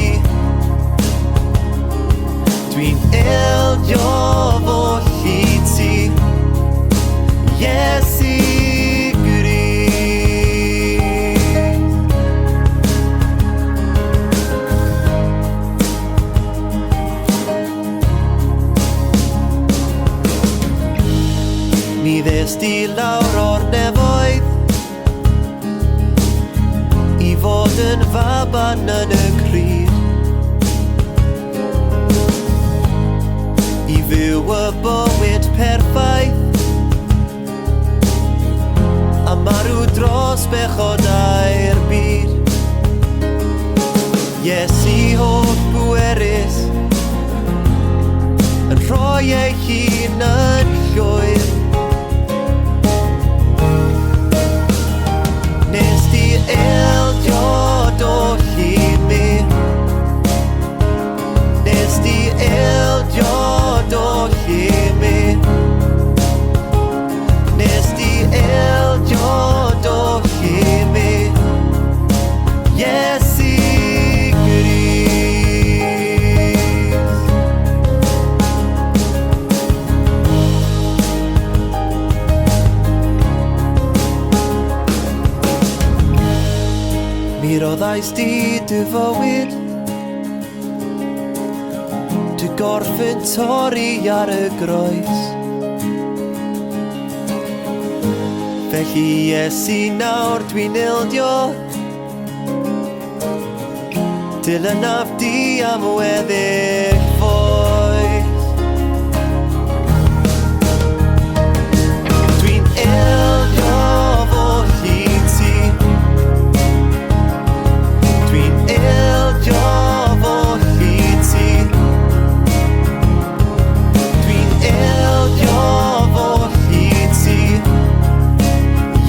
[SPEAKER 5] Dwi'n ildio fo hyd ti Iesu Mi ddes di lawr o'r nefoedd I fod yn faban yn y cryd I fyw y bywyd perffaith A marw dros bechodau'r byd Iesu holl bwerus Yn rhoi ei hun yn llwyr Nes di ildio doll i mi Nes di ildio doll i mi Nes di ildio doll i mi Iesu Grist Mi roddais di dy fywyd Dy gorff yn torri ar y groes Felly Iesu nawr dwi'n ildio Dilynaf di am weddill foes Dwi'n ildio fo hyd ti Dwi'n ildio fo hyd ti Dwi'n ildio fo hyd ti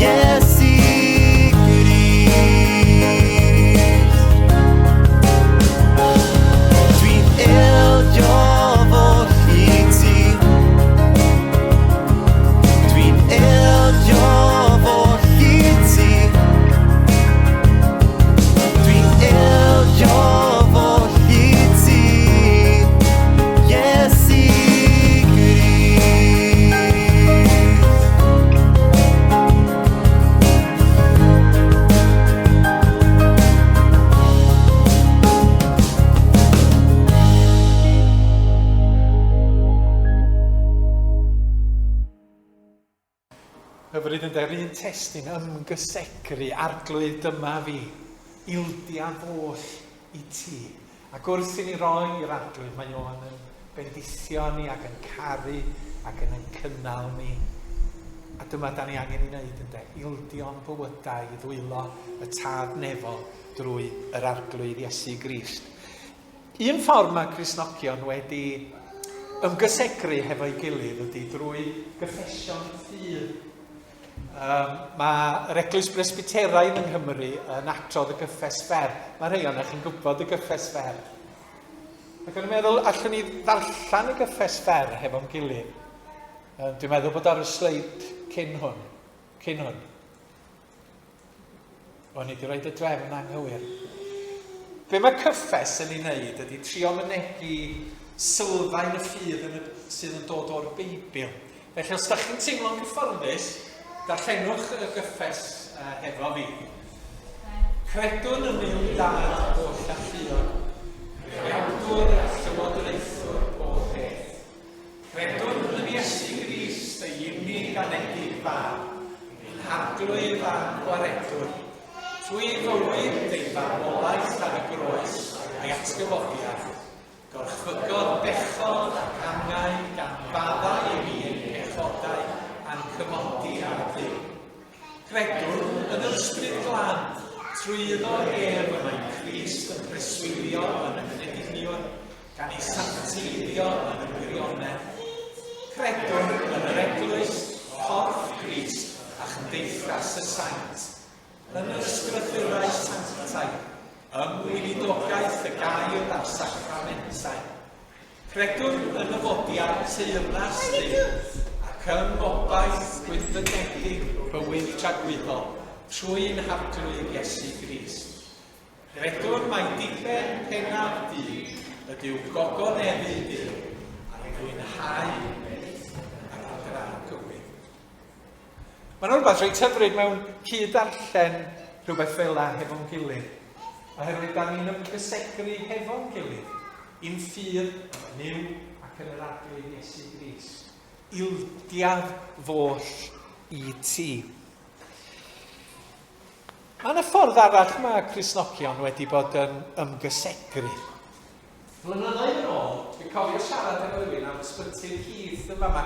[SPEAKER 5] Iesu Grist Dwi'n ildio fo hyd ti Dwi'n ildio fo hyd ti Dwi'n ildio fo hyd ti Iesu Grist
[SPEAKER 1] Hyfryd yn de'r un testun ymgysegru, arglwydd dyma fi, ildia foll i ti. Ac wrth i ni roi i'r arglwydd, mae o'n yn bendithio ni ac yn caru ac yn ein cynnal ni. A dyma da ni angen ei wneud ynde, ildio'n bywydau i ddwylo y Tad nefol drwy yr Arglwydd Iesu Grist. Un ffordd mae Cristnogion wedi ymgysegru hefo'i gilydd ydy drwy gyffesion ffydd. Um, mae yr Eglwys Bresbyteraidd yng Nghymru yn adrodd y gyffes fer. Mae rhai ohonoch chi'n gwybod y gyffes fer. Ac o'n i'n meddwl, allwn ni ddarllen y gyffes fer hefo'n gilydd. Um, dwi'n meddwl bod ar y sleid cyn hwn. Cyn hwn. O'n i wedi rhoi y drefn anghywir. Be mae cyffes yn ei wneud ydy trio mynegi sylfaen y ffydd yn y, sydd yn dod o'r Beibl. Felly os da chi'n teimlo'n gyfforddus, darllenwch y gyffes uh, hefo fi. Credwn yn Nuw Dad holl alluog, Creawdwr a Llywodraethwr pob peth. Credwn yn Iesu Grist, ei unig anedig Fab, ein Harglwydd a'n Gwaredwr, trwy ei fywyd, ei farwolaeth ar y groes a'i atgyfodiad, Gorchfygodd bechod ac angau gan faddau i ni ein pechodau a'n cymodi â Duw. Credwn yn yr Ysbryd Glân, trwyddo ef y mae Crist yn preswylio yn y crediniwr, gan ei sancteiddio yn y gwirionedd. Credwn yn yr Eglwys, corff Crist a chymdeithas y saint, Yn yr Ysgrythurau Sanctaidd, yng ngweinidogaeth y Gair a'r Sacramentau, credwn yn nyfodiad teyrnas Duw ac yng ngobaith gwynfydedig bywyd tragwyddol trwy'n Harglwydd Iesu Grist. Credwn mai diben pennaf dyn ydyw gogoneddu Duw a'i fwynhau ac yn dra gywydd. Mae'n rhywbeth reit hyfryd mewn cyd-ddarllen rhywbeth fel la hefo'n gilydd. Oherwydd da ni'n ymgysegru hefo'n gilydd, i'n ffydd yn Nuw ac yn yr Arglwydd Iesu Grist. Ildiaf foll i ti. Mae yna ffordd arall mae Cristnogion wedi bod yn ymgysegru. Flynyddoedd yn ôl, dwi'n cofio siarad efo rhywun am ysbyty'r Heath yn fama.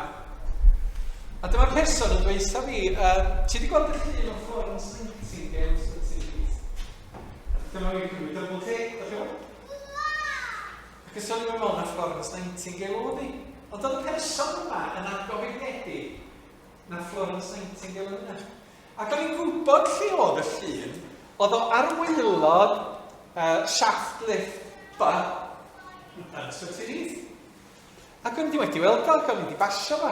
[SPEAKER 1] A dyma'r person yn dweud fi, uh, ti wedi gweld y llun o Florence Nightingale yn ysbyty'r Heath? A dyma fi'n cymryd double take, da chi Ac ys o'n i'n meddwl na Florence Nightingale oedd hi. Ond oedd y person yma yn argyhoeddedig na Florence Nightingale oedd yna. Ac o'n i'n gwybod lle oedd y llun, oedd o ar waelod uh, shaft lift B yn Ysbyty Rhys. Ac o'n i wedi weld o, ac o'n i wedi basio fo.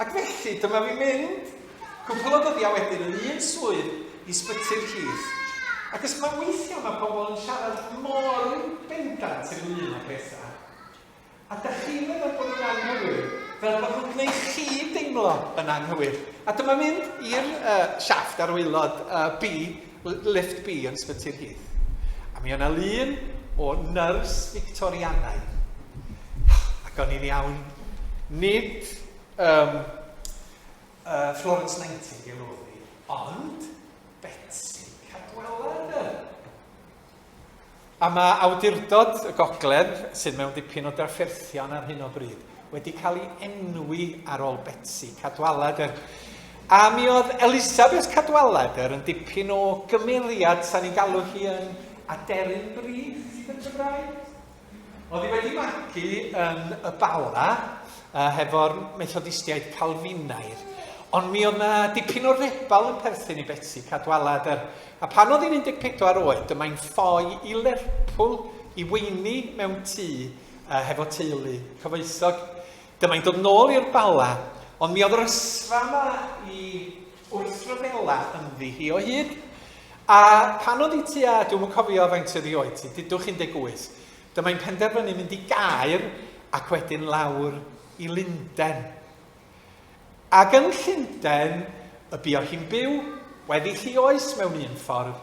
[SPEAKER 1] Ac felly, dyma fi'n mynd cwpl o ddyddiau wedyn yn un swydd i Sbyty'r Rhys. Ac os mae weithiau mae pobl yn siarad mor bendant ynglyn â pethau, A dych chi'n meddwl bod nhw'n anghywir, fel bod nhw'n gwneud chi deimlo yn anghywir. A dyma mynd i'r uh, siafft ar waelod uh, B, lift B yn Sbyty'r Heath. A mi o'na lun o nyrs Victorianaidd. Ac o'n i'n iawn, nid um, uh, Florence Nightingale oedd hi, ond Betsi Cadwaladr. A mae Awdurdod y Gogledd, sydd mewn dipyn o drafferthion ar hyn o bryd, wedi cael ei enwi ar ôl Betsi Cadwaladr. A mi oedd Elisabeth Cadwaladr yn dipyn o gymeriad, sa'n ni'n galw hi yn aderyn brith yn Gymraeg. Oedd hi wedi magu yn y Bala uh, hefo'r Methodistiaid Calfinaidd, ond mi oedd na dipyn o rebal yn perthyn i Betsi Cadwaladr. A pan oedd hi'n 14 oed, dyma'n ffoi i Lerpwl i weini mewn tŷ uh, hefo teulu cyfoethog. Dyma'n dod nôl i'r Bala, ond mi oedd yr ysfa yma i wrthryfela ynddi hi o hyd. A pan oedd hi tua, dwi'm yn cofio faint oedd hi oed ti, dudwch 18, dyma hi'n penderfynu mynd i Gaer ac wedyn lawr i Lunden. Ac yn Llundain y buo hi'n byw, weddill ei oes mewn un ffordd,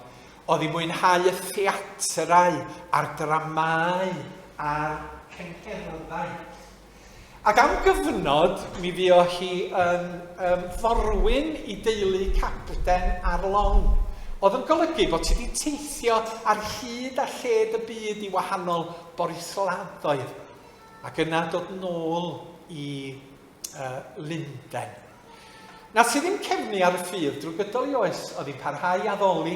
[SPEAKER 1] oedd hi'n mwynhau y theatrau a'r dramâu a'r cyngherddau. Ac am gyfnod, mi fuodd hi yn um, forwyn i deulu capten ar long, oedd yn golygu bod ti wedi teithio ar hyd a lled y byd i wahanol borthladdoedd. Ac yna dod nôl i uh, Lundain. Nath hi ddim cefnu ar y ffydd drwy gydol ei oes, oedd hi'n parhau i addoli,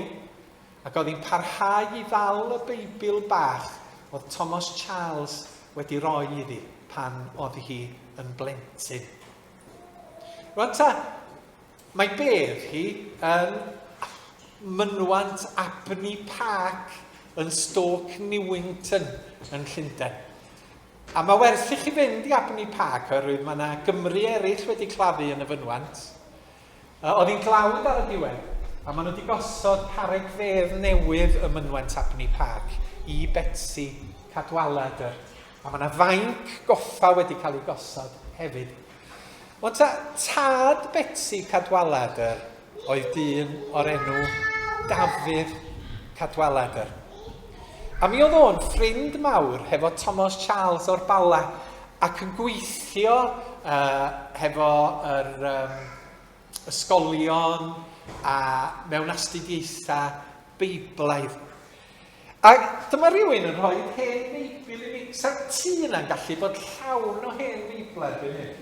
[SPEAKER 1] ac oedd hi'n parhau i ddal y Beibl bach oedd Thomas Charles wedi roi iddi pan oedd hi yn blentyn. Rwan ta, mae bedd hi yn mynwant Abney Park yn Stoke Newington yn Llundain. A mae werth i chi fynd i Abney Park oherwydd mae yna Gymry eraill wedi claddu yn y fynwant. Oedd hi'n glawd ar y diwedd, a maen nhw wedi gosod carreg fedd newydd ym mynwent Abney Park i Betsi Cadwaladr. A mae yna fainc goffa wedi cael ei gosod hefyd. Ond ta, tad Betsi Cadwaladr oedd dyn o'r enw Dafydd Cadwaladr. A mi oedd o'n ffrind mawr hefo Thomas Charles o'r Bala ac yn gweithio uh, hefo yr um, ysgolion a mewn astudiaethau Beiblaidd. A dyma rhywun yn rhoi hen Feibl i mi. Sa'r tŷ yna'n gallu bod llawn o hen Feiblau erbyn hyn.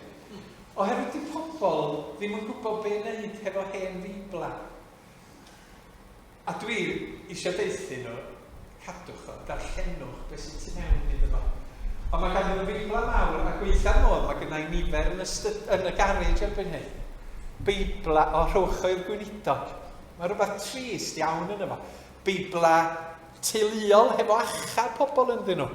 [SPEAKER 1] Oherwydd di pobl ddim yn gwybod be wneud hefo hen Feiblau. A dwi eisiau deuthu nhw, cadwch o, darllenwch beth sy'n tu mewn iddo fo. Ond mae ganddyn nhw Feiblau mawr, a gweitha'r modd, mae gennau nifer yn y, yn y garej erbyn hyn. Beiblau o rhowch o i'r gweinidog. Mae rhywbeth trist iawn yn efo. Beiblau teuluol hefo achau pobl ynddyn nhw.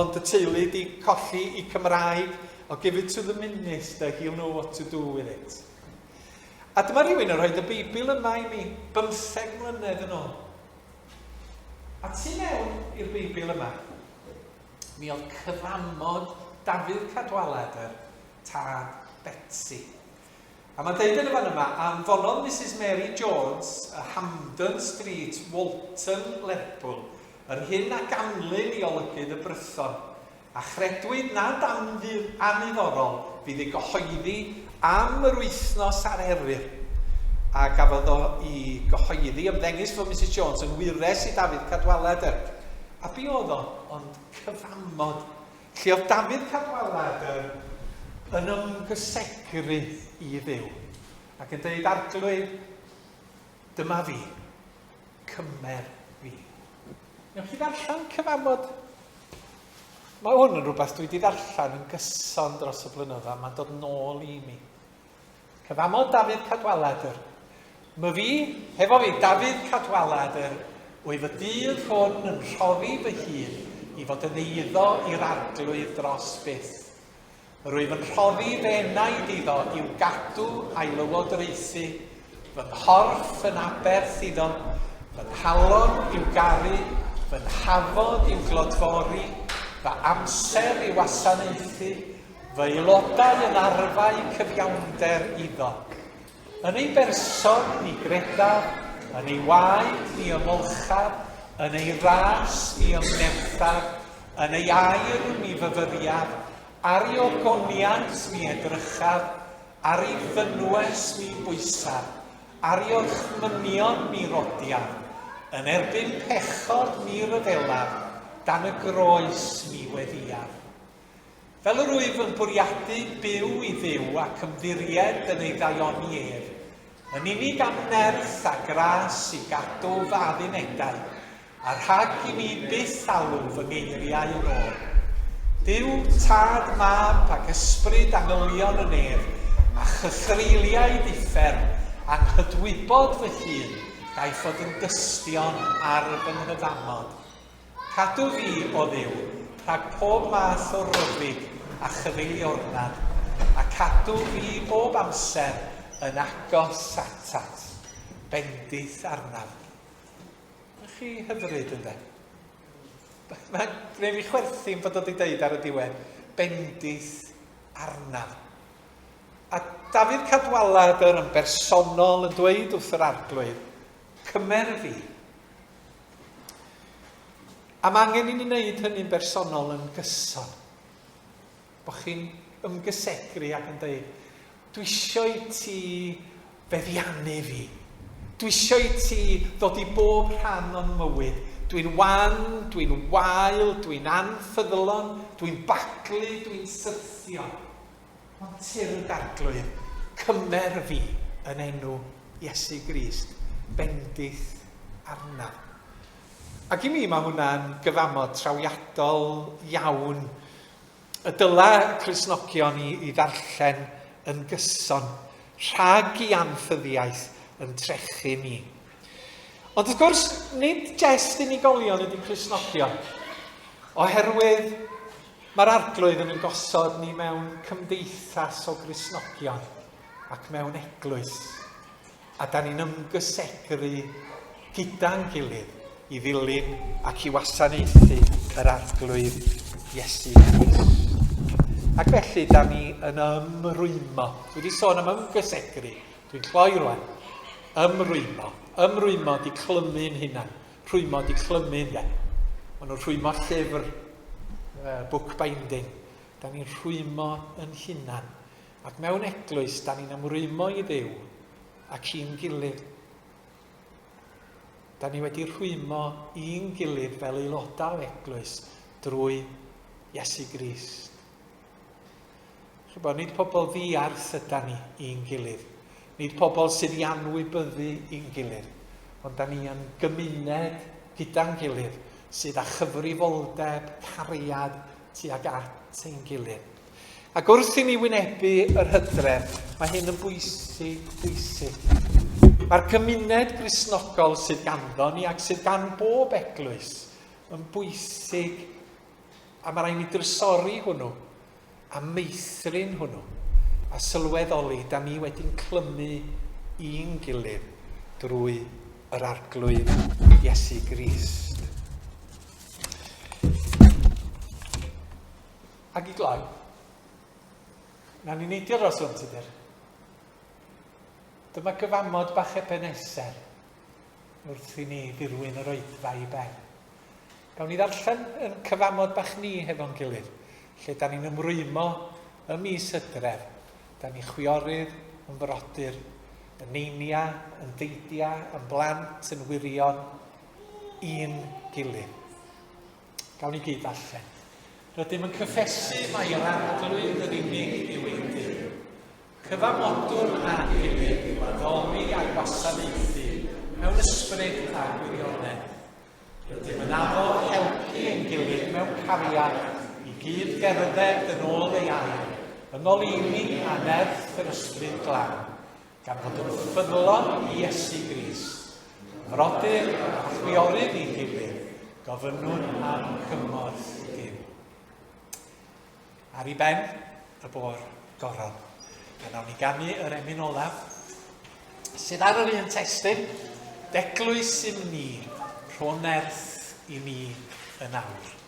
[SPEAKER 1] Ond y teulu di colli i Cymraeg, o give it to the minister, he'll know what to do with it. A dyma rhywun yn rhoi y Beibl yma i mi, 15 mlynedd yn ôl. A tu mewn i'r Beibl yma, mi oedd cyfamod Dafydd Cadwaladr, tad Betsi. A mae'n deud yn y fan yma, anfonodd Misus Mary Jones, y Hampden Street, Walton, Lerpwl, yr hyn a ganlyn i olygydd y Brython, a chredwyd nad anniddorol fydd ei gyhoeddi am yr wythnos ar Eryr. A gafodd o i gyhoeddi, ymddengys fod Misus Jones yn wyres i Dafydd Cadwaladr. A be oedd o ond cyfamod Lle oedd Dafydd Cadwaladr yn ymgysegru i Dduw ac yn dweud, Arglwydd, dyma fi, cymer fi. Newch chi ddarllen cyfamod? Mae hwn yn rhywbeth dwi wedi ddarllen yn gyson dros y blynyddoedd, mae'n dod nôl i mi. Cyfamod Dafydd Cadwaladr. My fi, hefo fi, Dafydd Cadwaladr, wyf y dydd hwn yn rhoddi fy hun i fod yn eiddo i'r Arglwydd dros byth. Yr wyf yn rhoddi fy enaid iddo i'w gadw a'i lywodraethu, fy nghorff yn aberth iddo, fy nghalon i'w garu, fy nhafod i'w glodfori, fy amser i'w wasanaethu, Fy aelodau yn arfau cyfiawnder iddo. Yn ei berson mi gredaf, yn ei waed mi ymolchaf, yn ei ras mi ymnerthaf, yn ei air mi fyfyriaf, ar ei ogoniant mi edrychaf, ar ei fynwes mi bwysaf, ar ei orchmynion mi rodiaf, yn erbyn pechod mi ryfelaf, dan y groes mi weddïaf. Fel yr wyf yn bwriadu byw i Dduw ac ymddiried yn ei ddaioni ef, yn unig am nerth a gras i gadw fy addunedau, a rhag i mi byth alw fy ngeiriau yn ôl. Duw, Tad, Mab ac Ysbryd angylion y nef, a chythreuliaid uffern, anghydwybod fy hun, gaiff fod yn dystion ar fy nghyfamod. Cadw fi, O Dduw, rhag pob math o ryfyg a chyfeiliornad, a cadw fi bob amser yn agos atat. Bendith arnaf. Ych chi hyfryd, ynde? Mae'n gwneud fi chwerthin bod o wedi deud ar y diwedd, bendith arnaf. A Dafydd Cadwaladr yn bersonol yn dweud wrth yr arglwydd, cymer fi. A mae angen i ni wneud hynny'n bersonol yn gyson. Bod chi'n ymgysegru ac yn dweud, dwi eisiau i ti feddiannu fi. Dwi eisiau i ti ddod i bob rhan o'n mywyd. Dwi'n wan, dwi'n wael, dwi'n anffyddlon, dwi'n baglu, dwi'n syrthio. Ond tyrd Arglwydd, cymer fi yn enw Iesu Grist, bendith arnaf. Ac i mi mae hwnna'n gyfamod trawiadol iawn y dyla Cristnogion i, i ddarllen yn gyson, rhag i anffyddiaeth yn trechu ni. Ond wrth gwrs, nid jest unigolion ydy Cristnogion, oherwydd mae'r arglwydd yn ein gosod ni mewn cymdeithas o Gristnogion ac mewn eglwys. A da ni'n ymgysegru gyda'n gilydd i ddilyn ac i wasanaethu yr Arglwydd Iesu Grist. Ac felly, da ni yn ymrwymo. Dwi wedi sôn am ymgysegru. Dwi'n cloi rwan. Ymrwymo. Ymrwymo di clymu'n hunan. Rhwymo di clymu, ynde. Maen nhw'n rhwymo llyfr, uh, bookbinding. Da ni'n rhwymo yn hunan. Ac mewn eglwys, da ni'n ymrwymo i Dduw ac i'n gilydd. Da ni wedi rhwymo i'n gilydd fel aelodau o eglwys drwy Iesu Grist. Chybod, nid pobl ddiarth yda ni i'n gilydd. Nid pobl sydd i anwybyddu i'n gilydd. Ond da ni yn gymuned gyda'n gilydd sydd â chyfrifoldeb, cariad tuag at ein gilydd. Ac wrth i ni wynebu yr hydref, mae hyn yn bwysig, bwysig. Mae'r gymuned Gristnogol sydd ganddo ni ac sydd gan bob eglwys yn bwysig a mae rhaid ni drysori hwnnw a meithrin hwnnw a sylweddoli da ni wedi'n clymu i'n gilydd drwy yr Arglwydd Iesu Grist. Ac i gloi, na ni neidio dros hwn, Tudur. Dyma gyfamod bach Ebenezer wrth i ni ddirwyn yr oedfa i ben. Gawn ni ddarllen yn cyfamod bach ni hefo'n gilydd, lle da ni'n ymrwymo ym mis Hydref, da ni chwiorydd, yn frodyr, yn neinia, yn deidia, yn blant, yn wirion, i'n gilydd. Gawn ni gyd ddarllen. Rydym yn cyffesu mai yr Arglwydd yn unig yw ein Duw. Cyfamodwn â'n gilydd i'w addoli a'i wasanaethu mewn ysbryd a gwirionedd. Rydym yn addo helpu ein gilydd mewn cariad i gyd gerdded yn ôl ei air, yng ngoleuni a nerth yr Ysbryd Glân. Gan fod yn ffyddlon i Iesu Grist, frodyr a chwiorydd i'n gilydd, gofynnwn am gymorth Duw. Ar ei ben, y bo'r goron. A nawn ni ganu yr emyn olaf, sydd ar yr un testun, D'eglwys i'm ni, rho nerth i mi yn awr.